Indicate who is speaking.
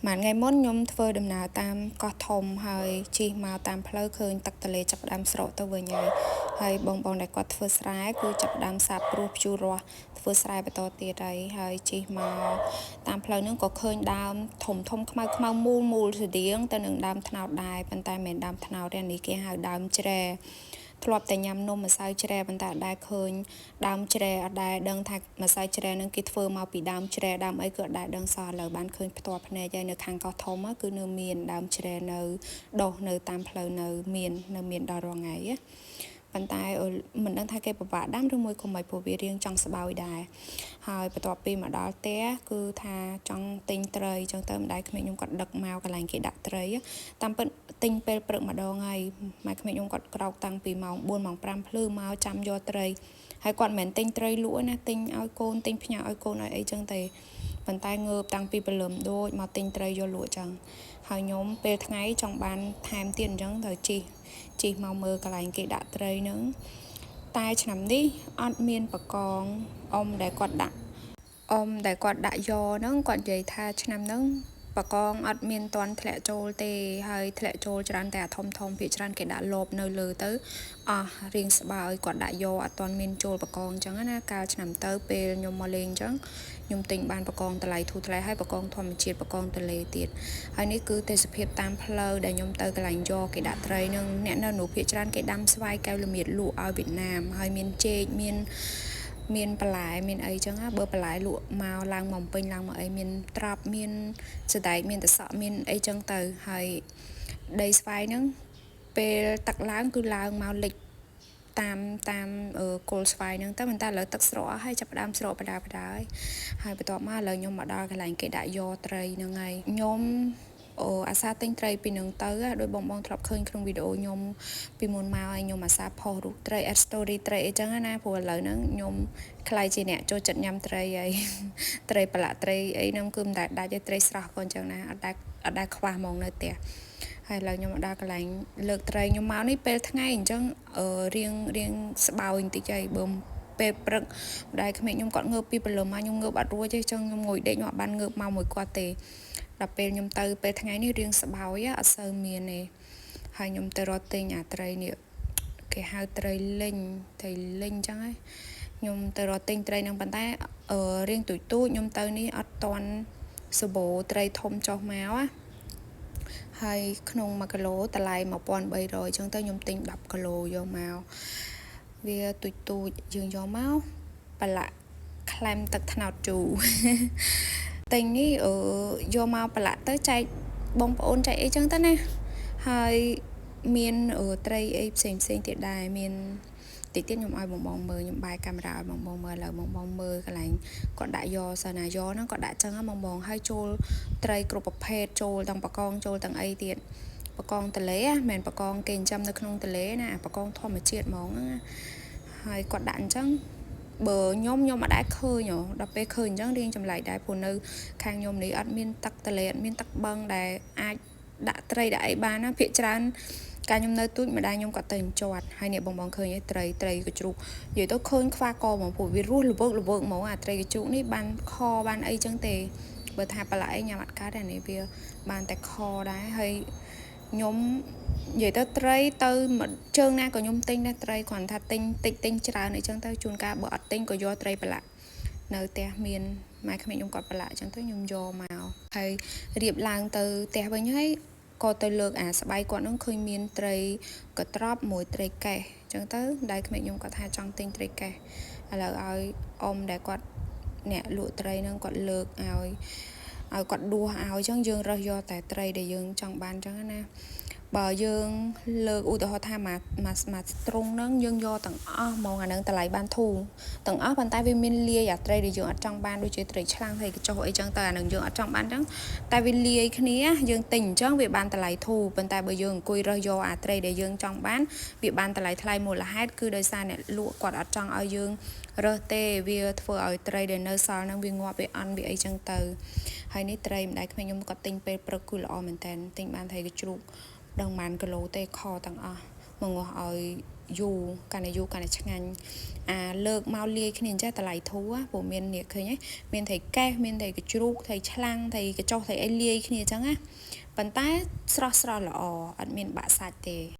Speaker 1: មួយថ្ងៃមុនខ្ញុំធ្វើដំណើរតាមកោះធំហើយជិះមកតាមផ្លូវឃើញទឹកទន្លេចាប់ផ្ដើមស្រកទៅវិញហើយហើយបងបងដែលគាត់ធ្វើស្រែគឺចាប់ផ្ដើមសាបព្រោះភ្ជួររាស់ធ្វើស្រែបន្តទៀតហើយហើយជិះមកតាមផ្លូវហ្នឹងក៏ឃើញដើមធំធំខ្មៅខ្មៅមូលមូលស្តៀងទៅនឹងដើមត្នោតដែរប៉ុន្តែមិនមែនដើមត្នោតទេនេះគេហៅដើមជ្រែធ្លាប់តែញ៉ាំនំម្សៅជ្រែប៉ុន្តែអត់ដែលឃើញដើមជ្រែអត់ដែលដឹងថាម្សៅជ្រែហ្នឹងគេធ្វើមកពីដើមជ្រែដើមអីគឺអត់ដែលដឹងសោះឥឡូវបានឃើញផ្ទាល់ភ្នែកហើយនៅខាងកោះធំគឺនៅមានដើមជ្រែនៅដុះនៅតាមផ្លូវនៅមាននៅមានដល់រាល់ថ្ងៃណាប៉ុន្តែមិនដឹងថាគេពិបាកដាំឬមួយក៏មិនព្រោះវារៀងចង់ស្បោយដែរហើយបន្ទាប់ពីមកដល់ផ្ទះគឺថាចង់ទិញត្រីចឹងទៅម្ដាយក្មេកខ្ញុំគាត់ដឹកមកកន្លែងគេដាក់ត្រីតាមពិតទិញពេលព្រឹកម្ដងហើយម៉ែក្មេកខ្ញុំគាត់ក្រោកតាំងពីម៉ោង4ម៉ោង5ភ្លឺមកចាំយកត្រីហើយគាត់មិនមែនទិញត្រីលក់ណាទិញឲ្យកូនទិញផ្ញើឲ្យកូនឲ្យអីចឹងទេប៉ុន្តែងើបតាំងពីព្រលឹមដូចមកទិញត្រីយកលក់ចឹងហើយខ្ញុំពេលថ្ងៃចង់បានថែមទៀតអញ្ចឹងត្រូវជិះជិះមកមើលកន្លែងគេដាក់ត្រីហ្នឹងតែឆ្នាំនេះអត់មានបកងអ៊ំដែលគាត់ដាក់អ៊ំដែលគាត់ដាក់យកហ្នឹងគាត់និយាយថាឆ្នាំហ្នឹងបកងអត់មានតន់ធ្លាក់ចូលទេហើយធ្លាក់ចូលច្រើនតែអាធំធំភាគច្រើនគេដាក់លបនៅលើទៅអស់រៀងស្បើយគាត់ដាក់យកអត់តន់មានចូលបកងអញ្ចឹងណាកាលឆ្នាំទៅពេលខ្ញុំមកលេងអញ្ចឹងខ្ញុំទិញបានបកងតម្លៃធូរថ្លៃហើយបកងធម្មជាតិបកងទលេទៀតហើយនេះគឺទេសភាពតាមផ្លូវដែលខ្ញុំទៅកន្លែងយកគេដាក់ត្រីនឹងអ្នកនៅនោះភាគច្រើនគេដាំស្វាយកែវល្មៀតលក់ឲ្យវៀតណាមហើយមានចេកមានមានបន្លែមានអីចឹងណាបើបន្លែលក់មកឡើងមកពេញឡើងមកអីមានត្រប់មានសណ្ដែកមានតសក់មានអីចឹងទៅហើយដីស្វាយហ្នឹងពេលទឹកឡើងគឺឡើងមកលិចតាមតាមគល់ស្វាយហ្នឹងទៅប៉ុន្តែឥឡូវទឹកស្រកហើយចាប់ផ្ដើមស្រកបដាបដាហើយហើយបន្ទាប់មកឥឡូវខ្ញុំមកដល់កន្លែងគេដាក់យកត្រីហ្នឹងហើយខ្ញុំអូអាសាទិញត្រីពីនឹងទៅដោយបងបងធ្លាប់ឃើញក្នុងវីដេអូខ្ញុំពីមុនមកហើយខ្ញុំអាសាផុសរូបត្រី add story ត្រីអីចឹងណាព្រោះឥឡូវហ្នឹងខ្ញុំក្លាយជាអ្នកចូលចិត្តញ៉ាំត្រីហើយត្រីប្រឡាក់ត្រីអីហ្នឹងគឺមិនដែលដាច់ទេត្រីស្រស់ក៏អញ្ចឹងណាអត់ដែលអត់ដែលខ្វះហ្មងនៅផ្ទះហើយឥឡូវខ្ញុំមកដល់កន្លែងលើកត្រីខ្ញុំមកនេះពេលថ្ងៃអញ្ចឹងរៀងរៀងស្បោយបន្តិចហើយបើពេលព្រឹកម្ដាយក្មេកខ្ញុំគាត់ងើបពីព្រលឹមមកខ្ញុំងើបអត់រួចទេអញ្ចឹងខ្ញុំងុយដេកខ្ញុំអត់បានងើបមកមួយគាត់ទេដល់ពេលខ្ញុំទៅពេលថ្ងៃនេះរៀងស្បោយអត់សូវមានទេហើយខ្ញុំទៅរកទិញអាត្រីនេះគេហៅត្រីលិញត្រីលិញអញ្ចឹងហ៎ខ្ញុំទៅរកទិញត្រីហ្នឹងប៉ុន្តែរៀងទូចទូចខ្ញុំទៅនេះអត់តន់សបោត្រីធំចុះមកណាហើយក្នុង1គីឡូតម្លៃ1300អញ្ចឹងទៅខ្ញុំទិញ10គីឡូយកមកវាទូចទូចយើងយកមកប្រឡាក់ក្លែមទឹកត្នោតជូរទិញនេះអឺយកមកប្រឡាក់ទៅចែកបងប្អូនចែកអីចឹងទៅណាហើយមានត្រីអីផ្សេងផ្សេងទៀតដែរមានតិចទៀតខ្ញុំឲ្យបងបងមើលខ្ញុំបែរកាមេរ៉ាឲ្យបងបងមើលឥឡូវបងបងមើលកន្លែងគាត់ដាក់យកសិនណាយកហ្នឹងគាត់ដាក់ចឹងបងបងហើយចូលត្រីគ្រប់ប្រភេទចូលទាំងបកងចូលទាំងអីទៀតបកងតលេមិនមែនបកងគេចិញ្ចឹមនៅក្នុងតលេណាបកងធម្មជាតិហ្មងណាហើយគាត់ដាក់អញ្ចឹងបើខ្ញុំខ្ញុំអត់ដែលឃើញដល់ពេលឃើញអញ្ចឹងរៀងចម្លែកដែរព្រោះនៅខាងខ្ញុំនេះអត់មានទឹកទលេអត់មានទឹកបឹងដែលអាចដាក់ត្រីដាក់អីបានណាភាគច្រើនកាលខ្ញុំនៅទូចម្ដាយខ្ញុំក៏ទៅជាត់ហើយនេះបងបងឃើញឯត្រីត្រីកជ្រូកនិយាយទៅឃើញខ្វះកហ្មងព្រោះវារស់ល្វើកល្វើកហ្មងអាត្រីកជ្រូកនេះបានខបានអីចឹងទេបើថាបន្លែញ៉ាំអត់កើតទេនេះវាបានតែខដែរហើយខ្ញុំនិយាយទៅត្រីទៅជើងណាក៏ខ្ញុំទិញដែរត្រីគ្រាន់ថាទិញតិចទិញច្រើនអីចឹងទៅជួនកាលបើអត់ទិញក៏យកត្រីប្រឡាក់នៅផ្ទះមានម៉ែក្មេកខ្ញុំគាត់ប្រឡាក់អញ្ចឹងទៅខ្ញុំយកមកហើយរៀបឡើងទៅផ្ទះវិញហើយក៏ទៅលើកអាស្បៃគាត់នឹងឃើញមានត្រីកត្រប់មួយត្រីកេះអញ្ចឹងទៅដៃក្មេកខ្ញុំគាត់ថាចង់ទិញត្រីកេះឥឡូវឲ្យអ៊ំដែលគាត់អ្នកលក់ត្រីនឹងគាត់លើកឲ្យឲ្យគាត់ដួសឲ្យអញ្ចឹងយើងរើសយកតែត្រីដែលយើងចង់បានអញ្ចឹងណាបើយើងលើកឧទាហរណ៍ថាមួយមួយមួយទ្រុងហ្នឹងយើងយកទាំងអស់ហ្មងអាហ្នឹងតម្លៃបានធូរទាំងអស់ប៉ុន្តែវាមានលាយអាត្រីដែលយើងអត់ចង់បានដូចជាត្រីឆ្លាំងត្រីកញ្ចុះអីចឹងទៅអាហ្នឹងយើងអត់ចង់បានចឹងតែវាលាយគ្នាយើងទិញអញ្ចឹងវាបានតម្លៃធូរប៉ុន្តែបើយើងអង្គុយរើសយកអាត្រីដែលយើងចង់បានវាបានតម្លៃថ្លៃមូលហេតុគឺដោយសារអ្នកលក់គាត់អត់ចង់ឲ្យយើងរើសទេវាធ្វើឲ្យត្រីដែលនៅសល់ហ្នឹងវាងាប់វាអន់វាអីចឹងទៅហើយនេះត្រីម្ដាយក្មេងខ្ញុំគាត់ទិញពេលព្រឹកគឺល្អមែនតើទិញបានត្រីកជ្រូកដឹងប៉ុន្មានគីឡូទេខទាំងអស់មកងាស់ឲ្យ យូរកាន់តែយូរកាន់តែឆ្ងាញ់អាលើកមកលាយគ្នាអញ្ចេះតម្លៃធូរព្រោះមាននេះឃើញទេមានត្រីកេះមានត្រីកជ្រូកត្រីឆ្លាំងត្រីកញ្ចុះត្រីអីលាយគ្នាអញ្ចឹងណាប៉ុន្តែស្រស់ស្រស់ល្អអត់មានបាក់សាច់ទេ។